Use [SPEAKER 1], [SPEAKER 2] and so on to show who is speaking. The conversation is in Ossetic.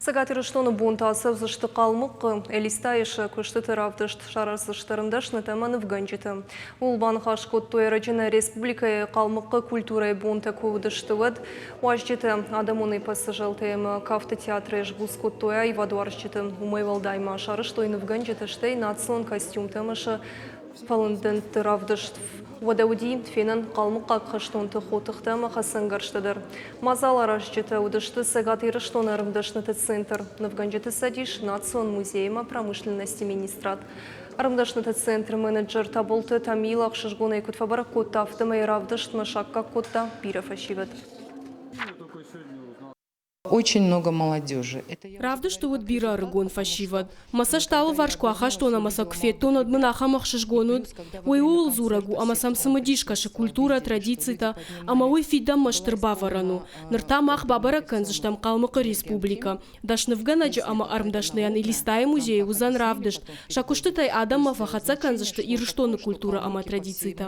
[SPEAKER 1] Цӕгат Ирыстоны бонтӕ ацӕудзысты Хъалмыхъхъы. Элистайы сӕ куыстыты равдыст сараздзысты ӕрмдӕснытӕ ӕмӕ нывгӕнджытӕ. Ууыл баныхас кодтой ӕрӕджы нӕ республикӕйы Хъалмыхъхъы культурӕйы бонтӕ куы уыдысты, уӕд. Уазджытӕ адӕмон эпосы зӕлтӕ ӕмӕ кафты театрӕй сбуц кодтой аивадуарзджыты. Уымӕй уӕлдай ма сарӕзтой нывгӕнджытӕ, стӕй национ костюмтӕ ӕмӕ сӕ фӕлындӕнтты равдыст. Уӕдӕ уыди фенӕн хъалмыхъхъаг хӕстонты хотыхтӕ ӕмӕ хӕцӕнгӕрзтӕ дӕр. Мадзаларазджытӕ уыдысты Цӕгат Ирыстоны ӕрмдӕсныты центр, нывгӕнджыты цӕдис, национ музей ӕмӕ промышленности министрад. Ӕрмдӕсныты центры менеджер Таболты Тамила ӕхсызгонӕй куыд фӕбӕрӕг кодта, афтӕмӕй равдыстмӕ саккаг кодта бирӕ фӕсивӕд.
[SPEAKER 2] Очень много молодежи.
[SPEAKER 3] Равдысты уыд бирӕ ӕрыгон фӕсивӕд. Мӕ цӕст алыварс куы ахастон ӕмӕ сӕ куы федтон, уӕд мын ахӕм ӕхсызгон уыд. Уый ууыл дзурӕг у, ӕмӕ сӕм цымыдис кӕсы культурӕ, традицитӕ, ӕмӕ уый фидӕнмӕ стыр бавӕрӕн у. Ныр та мах бабӕрӕг кӕндзыстӕм Хъалмыхъы республикӕ. Дӕснывгӕнӕджы ӕмӕ ӕрмдӕсныйӕн Элистайы музейы уыдзӕн равдыст. Сӕ куыстытӕй адӕммӕ фӕхӕццӕ кӕндзысты Ирыстоны культурӕ ӕмӕ традицитӕ.